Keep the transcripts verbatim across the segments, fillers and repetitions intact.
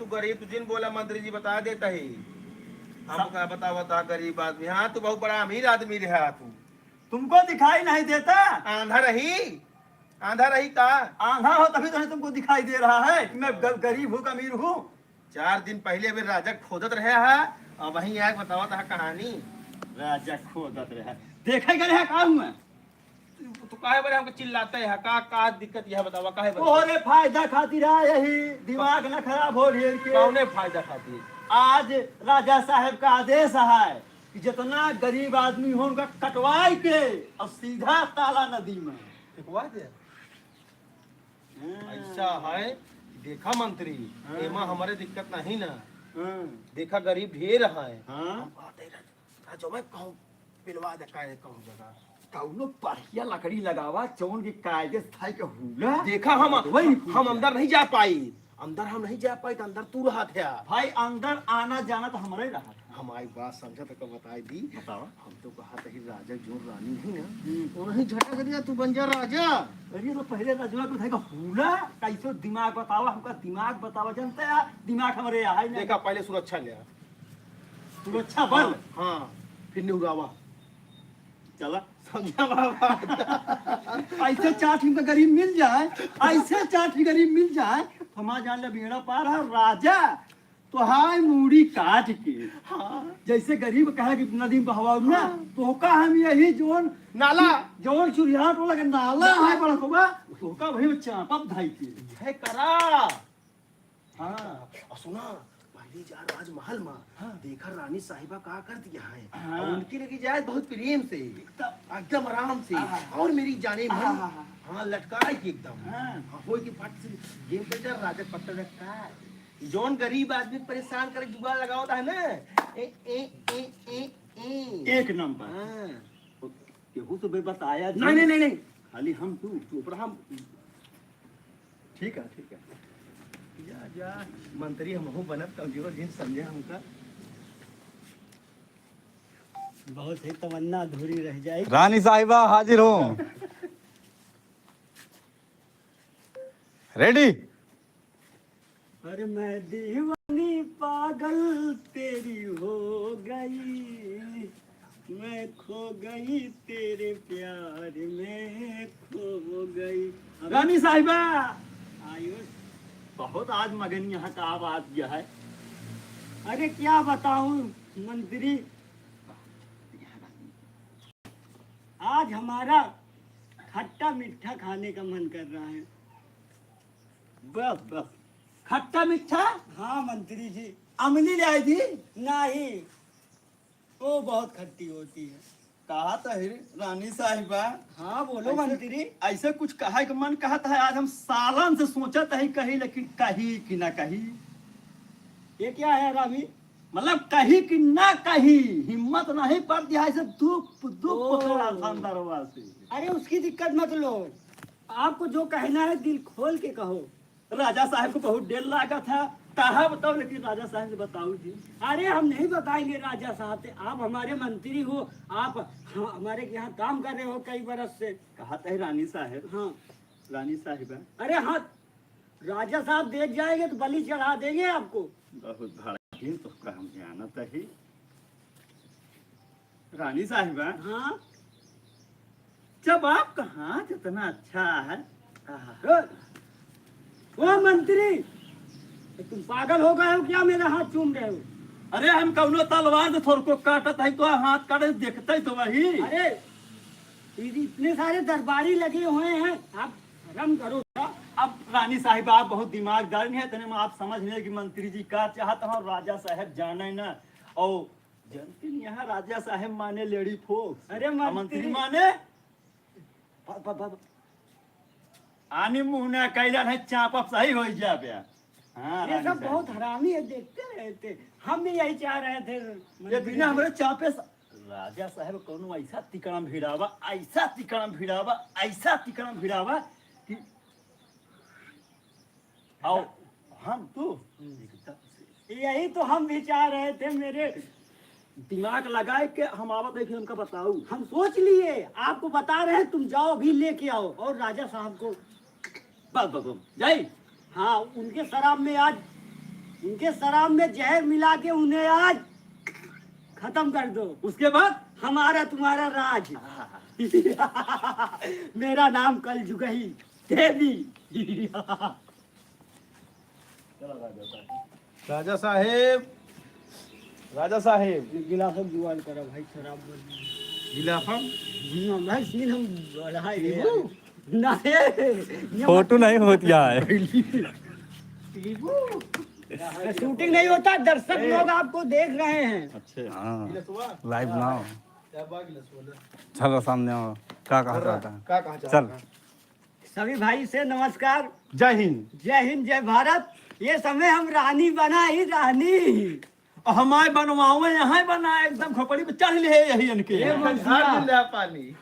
गरीब, तू जिन बोला मंत्री जी बता देता ही। हम सब का बतावा था गरीब आदमी। हाँ, तू बहुत बड़ा अमीर आदमी रहा तू। तुमको दिखाई नहीं देता? आंधा रही, आंधा रही ता। आंधा हो तभी तो नहीं तुमको दिखाई दे रहा है कि मैं ग-, गरीब हूँ कि अमीर हूँ। चार दिन पहले अभी राजा खोदत रहे हा, अब वहीं आके बतावत हा कहानी। राजा खोदत रहे, देखे गए है का हुआ? तू, तू काहे बरे हमको चिल्लाते है? का, का दिक्कत यह बतावा, काहे बरे? तोहरे फायदा खातिर आए ही, दिमाग न खराब हो ढेर के। कौने फायदा खातिर? आज राजा साहब का आदेश है कि जितना गरीब आदमी हो उनका कटवाई के और सीधा ताला नदी में। फेंकवा दे। हाँ। ऐसा है, देखा मंत्री, हाँ। एमा हमारे दिक्कत नहीं ना। हाँ। देखा गरीब ढेर है। हाँ। हम कहते हैं, राजवा कहूँ पिलवा दे, काहे कहूँ जगह। कौनो बढ़िया लकड़ी लगावा, जौन की कायदे से थाई के हुला। देखा हम, वही हम अंदर नहीं जा पाई, अंदर हम नहीं जा पाई, तो अंदर तू रहत है। भाई, अंदर आना जाना तो हमारे रहत है। हमारी बात समझा तो बताई दी। बतावा। हम तो कहा था कि राजा जो रानी है ना, हम्म। वो नहीं झटक दिया, तू बन जा राजा। अरे, तो पहले रजवा को थाई का हुला, कैसे दिमाग बतावा, हमका दिमाग बतावा, जानते हैं, दिमाग हमारे यहाँ है ना। देखा, पहले सुरक्षा ले। सुरक्षा बल। हाँ, हाँ, फिर निहुरावा। चला। समझा बाबा। ऐसे चाट ही गरीब मिल जाए, ऐसे चाट ही गरीब मिल जाए, तो हमारा जान ले बेड़ा पार है राजा। तो हाय मूड़ी काट के। हाँ। जैसे गरीब कहे कि नदी में बहवाओ ना, हाँ। तो का हम यही जोन नाला। जोन चुरियाट वाला के नाला है बड़ा खोबा, तो का वही में चापा धाई के। यह करा। हाँ। और सुना, पहली जा राजमहल में, हाँ। देखा रानी साहिबा का कर दिया है। हाँ। और उनके लेके जाए बहुत प्रेम से, तब एकदम आराम से। हाँ। और मेरी जाने मन, हाँ, हाँ, हाँ। हाँ, लटकाए के एकदम। हाँ। हाँ, होई के फट से गेम कर जा, राजा पत्ता रखा है। जौन गरीब आदमी परेशान करे जुगाड़ लगावत है ना, ए, ए, ए, ए, ए। एक नंबर। हाँ। केहू से भी बताया नहीं, जी। नहीं, नहीं, नहीं। खाली हम तू, चुप रहा, हम ठीक है, ठीक है। जा, जा, मंत्री हमहू बनब, कमजोर जिन समझे हमका। बहुत ही तमन्ना अधूरी रह जाई। रानी साहिबा हाजिर हो। रेडी? अरे मैं दीवानी पागल तेरी हो गई, मैं खो गई तेरे प्यार में खो गई। अबे रानी साहिबा! आयुष। बहुत आज मगन यहाँ का आवाज यह है। अरे क्या बताऊं मंत्री, आज हमारा खट्टा मीठा खाने का मन कर रहा है। बस, बस। खट्टा मीठा? हाँ मंत्री जी। अमली ले आई थी? नहीं, वो बहुत खट्टी होती है। कहा तो है रानी साहिबा। हाँ, बोलो ऐसे, मंत्री। ऐसे कुछ कहे के मन कहत है, आज हम सालन से सोचत है कही, लेकिन कही कि ना कही। ये क्या है हरामी? मतलब कही कि ना कही, हिम्मत नहीं पड़ती है, ऐसे दुख, दुख ओ। पकड़ा था अंदरवा से। अरे उसकी दिक्कत मत लो, आपको जो कहना है दिल खोल के कहो। राजा साहब को बहुत डर लागा था, कहा बताओ, लेकिन राजा साहब से बताओ जी। अरे हम नहीं बताएंगे राजा साहब से, आप हमारे मंत्री हो, आप ह-, हमारे यहाँ काम कर रहे हो कई बरस से। कहा तही रानी साहब। हाँ। रानी साहिबा। अरे हाँ, राजा साहब देख जाएंगे तो बलि चढ़ा देंगे आपको। बहुत बड़ा दिन तो का हम जानत ही। रानी साहिबा। हाँ? जब आपका हाथ इतना अच्छा है। आहा। ए, ओ मंत्री, तुम पागल हो गए हो क्या, मेरा हाथ चूम रहे हो? अरे हम कौनो तलवार से थोड़को काटत है तो हाथ काटे देखते तो वही। अरे, ये इतने सारे दरबारी लगे हुए हैं, आप शर्म करो। अब रानी साहिबा, आप बहुत दिमागदार नहीं है, इतने में आप समझ नहीं कि मंत्री जी का चाहत हैं, राजा साहब जाने ना। और जनती नहीं, यहाँ राजा साहब माने लेडी फोक्स। अरे और मंत्री मंत्री माने ब-, ब-, ब-, आनी मुंह ना कैलन है, चापब सही हो जाबे। हाँ, ये रानी सब साहब। बहुत हरामी है, देखते रहते। हम भी यही चाह रहे थे, ये मंत्री बिना जी। हमारे चापे स-, राजा साहब कौनो ऐसा तिकड़म भिड़ावा, ऐसा तिकड़म भिड़ावा, ऐसा तिकड़म भिड़ावा कि आओ, हम तू हम्म। एकदम से। यही तो हम भी चाह रहे थे, मेरे दिमाग लगाए के हम आवत है कि हमका बताऊ। हम सोच लिए, आपको बता रहे हैं, तुम जाओ अभी लेके आओ और राजा साहब को। बस, बस, बस, जाई। हाँ, उनके शराब में आज उनके शराब में जहर मिला के उन्हें आज खत्म कर दो। उसके बाद हमारा तुम्हारा राज। मेरा नाम कलजुगही देवी। राजा साहेब, राजा साहेब। एक गिलास और जुगाड़ करा भाई, शराब बन। गिलास हम? हाँ, भाई, सीन हम बढ़ाए दे नींबू? यार। नहीं, ये फोटो मत नहीं होती है। नींबू? शूटिंग नहीं होता, दर्शक लोग आपको देख रहे हैं। अच्छा। हाँ। गिलास हुआ? लाइव ना हो। क्या बात गिलास हुआ? चलो सामने आओ। क्या कहा चाहता है? क्या कहा चाहता चल। है? सभी भाई से नमस्कार। जय हिंद। जय हिंद, जय भारत। ये समय हम रानी बना ही रानी। और हमारे बनवावे यहाँ बनाए, एकदम खोपड़ी पे चढ़ ले यही इनके। ये मौसिया। झाड़ ले पानी।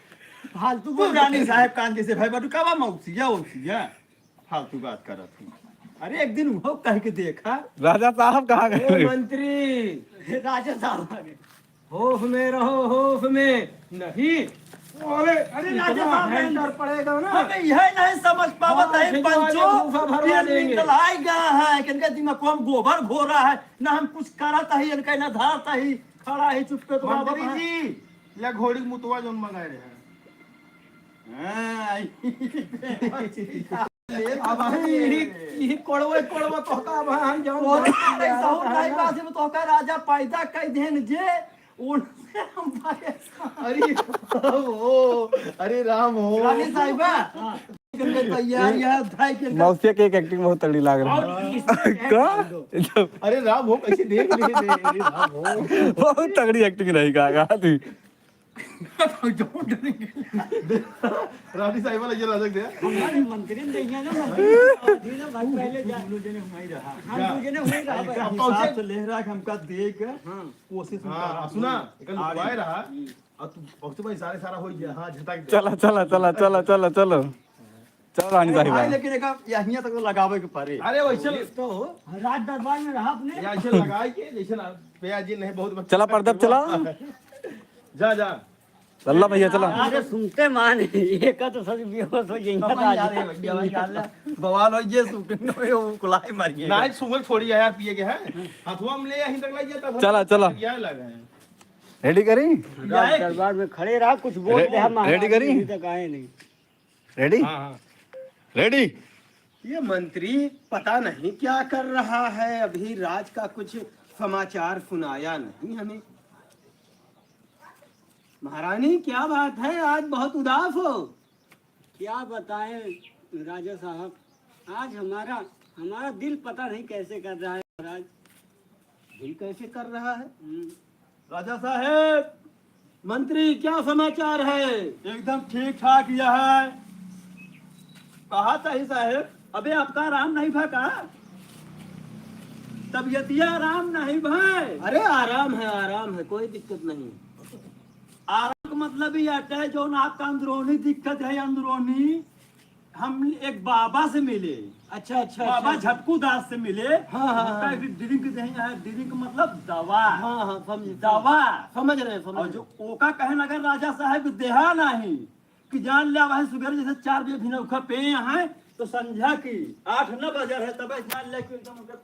फालतू तू बोल रानी रहे। साहेब कान जैसे भाई बटू कावा मौसिया, मौसिया। फालतू बात करत हूँ। अरे एक दिन वो कह के देखा। राजा साहब कहाँ गए? ए मंत्री। राजा साहब आ गए। होश में रहो, होश में। नहीं। अरे, अरे, राजा इतना साहब, भयंकर पड़ेगा ना। हम यह नहीं समझ पावत हाँ, है, फिर पंचो, आगे भूसा भरवा ये देंगे। निकलाई गया है, कि इनके दिमाग को हम गोबर घोरा है, ना हम कुछ करत है, इनका ना धारत है, खड़ा है चुप्पे तो बाबा मंत्री जी, या घोड़ी मुतवा जौन मंगाए रहे हैं। हाँ, अब हम यही, यही कोड़वे, कोड़वे तोहका अब हम जाऊं। तोहका अरे सहूर नहीं बा, सिर्फ तोहका राजा पैदा कई देन जे, उनसे हम भाई। अरे राम हो, अरे राम हो। रानी साहिबा, हाँ। तैयार यार, भाई के मौसिया के एक एक्टिंग बहुत तगड़ी लाग रही है। और इसमें का? अरे राम हो, कैसे देख रहे थे? अरे राम हो। बहुत तगड़ी एक्टिंग रही, का, का थी? रानी साहिबा लगे राजक दे। हमारे मंत्री ने देखिए ना, मंत्री ने भाई पहले जा। हम लोग जने वहीं रहा। हम जा। लोग जने वहीं रहा भाई। अब पहुंचे। हिसाब से ले रहा कि हमका देख। हाँ। कोशिश में हाँ, कर। सुना, एक आगे। लुकवाए रहा। हम्म। और तू पहुंचे भाई, सारे सारा हो गया। हाँ, झटक दे। चला, चला, चला, चला, चला, चलो। चल रानी साहिबा। भाई, लेकिन एक यहिया तक तो लगावे के पड़े। अरे, वैसे ये तो राज दरबार में रहा अपने। या ऐसे लगाए के, जैसे ना, भैया जी नहीं, बहुत बच्चा चला, प्रदीप, चला। जा, जा। चल भैया, चला। अरे, सुनते मान, ये का तो सच बेहोश हो जाएंगे। अब यार, ये भैया, भाई, यार, बवाल हो, ये शूटिंग में वो कुलाई मारिए। ना, सुअर थोड़ी है यार, पिए के है। हथुआ में ले, यहीं तक लग जाता, चला, चला। क्या लगा है? रेडी करी? राज दरबार में खड़े रहा, कुछ बोल रे-, दे, हम रेडी महाराज करी? अभी तक आए नहीं। रेडी? हाँ, हाँ। रेडी? ये मंत्री पता नहीं क्या कर रहा है, अभी राज का कुछ समाचार सुनाया नहीं हमें। महारानी, क्या बात है, आज बहुत उदास हो? क्या बताएं राजा साहब, आज हमारा, हमारा दिल पता नहीं कैसे कर रहा है महाराज। दिल कैसे कर रहा है? हम्म। राजा साहेब, मंत्री, क्या समाचार है? एकदम ठीक ठाक यह है। कहा था ही साहेब, अबे आपका आराम नहीं भा का? तबियतिया आराम नहीं भा? अरे आराम है, आराम है, कोई दिक्कत नहीं। आराम का मतलब ये आता है जो ना आपका अंदरूनी दिक्कत है, अंदरूनी हम एक बाबा से मिले। अच्छा, अच्छा, बाबा अच्छा। झटकू दास से मिले। हाँ, हाँ, उनका हाँ। एक ड्रिंक देही है, ड्रिंक मतलब दवा। हाँ, हाँ, समझ, दवा। समझ रहे हैं, समझ और रहे जो हैं। ओका कहे लगा राजा साहब देहा नहीं कि जान ले वही सुबह जैसे चार बजे भिनौखा पे यहाँ है तो संझा की आठ नौ बजे है तब जान ले कि एकदम उनका